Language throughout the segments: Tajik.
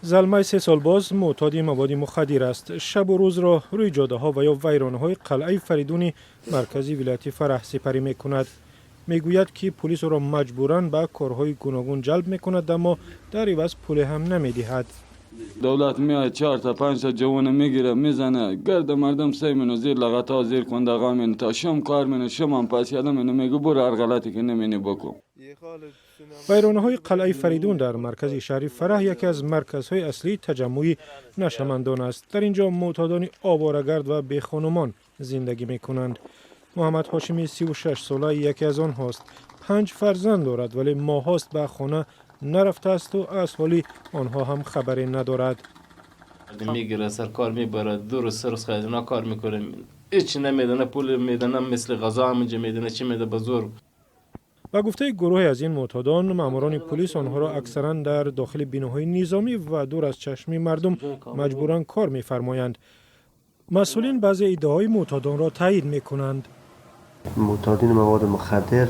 Залмай 3 сол боз муътоди маводи мухаддир аст. Шабу рӯзро рӯи ҷодаҳо ва ё вайронаҳои Қалъаи Фаридуни маркази вилояти Фараҳ сипарӣ мекунад. Мегӯяд, ки пулис ӯро маҷбуран ба корҳои гуногун ҷалб мекунад, аммо дар иваз пуле ҳам намедиҳад. Давлат меояд, чорта панҷта ҷавона мегира, мезана, гарда мардам сай мену, зир лағата, зир кундаға мену, та шом кор мену, шомам пас яда мену, мегу: буро, ҳар ғалате ки намени баку. Вайронаҳои Қалъаи Фаридун дар маркази шаҳри Фараҳ яке аз марказҳои аслии таҷаммуи нашъамандон аст. Дар ин ҷо муътодони оворагард ва бехонумон зиндагӣ мекунанд. Муҳаммад Ҳошими 36-сола яке аз онҳост. Панҷ фарзанд дорад, вале моҳҳост ба хона нарафтаасту аз ҳоли онҳо ҳам хабаре надорад. Мегира, саркор мебарад, 2 рӯз, 3 рӯз хайзона кор мекунем, ҳеч намедана, пул медана, мисли ғазо ҳаминҷа медана, чӣ меда, ба зӯр. Ба гуфтаи гурӯҳе аз ин муътодон, маъмурони пулис онҳоро аксаран дар дохили биноҳои низомӣ ва дур аз чашми мардум маҷбуран кор мефармоянд. Масъулин баъзе иддаои муътодонро таъйид мекунанд. معتادین مواد مخدر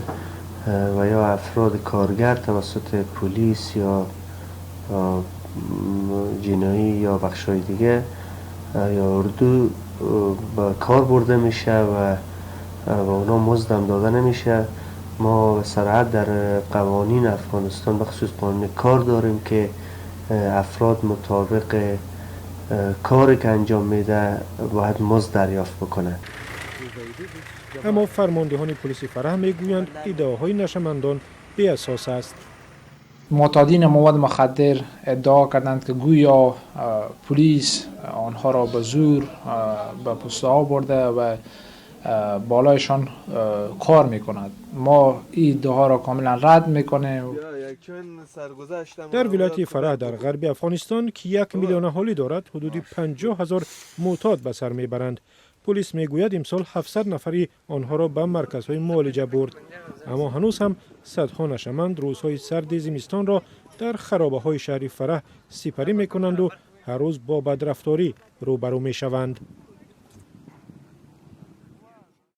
و یا افراد کارگر توسط پلیس یا جنایی یا بخشای دیگه یا اردو به کار برده میشه و به اونا مزدم داده نمیشه. ما صراحت در قوانین افغانستان، بخصوص قانون کار، داریم که افراد مطابق کاری که انجام میده باید مزد دریافت بکنه. Аммо фармондеҳони пулиси Фараҳ мегӯянд, иддаоҳои нашъамандон беасос аст. معتادین مواد مخدر ادعا کردند که گویا پلیس آنها را به زور به پسته ها برده و بالایشان کار میکند. ما این ادعاها را کاملا رد میکنیم. Дар вилояти Фараҳ дар ғарби Афғонистон, ки 1 миллион аҳолӣ дорад, ҳудуди 50 000 муътод ба сар мебаранд. Пулис мегӯяд, имсол 700 нафари онҳоро ба марказҳои муолиҷа бурд, аммо ҳанӯз ҳам садҳо нашъаманд рӯзҳои сарди зимистонро дар харобаҳои шаҳри Фараҳ сипарӣ мекунанду ҳар рӯз бо бадрафторӣ рӯбарӯ мешаванд.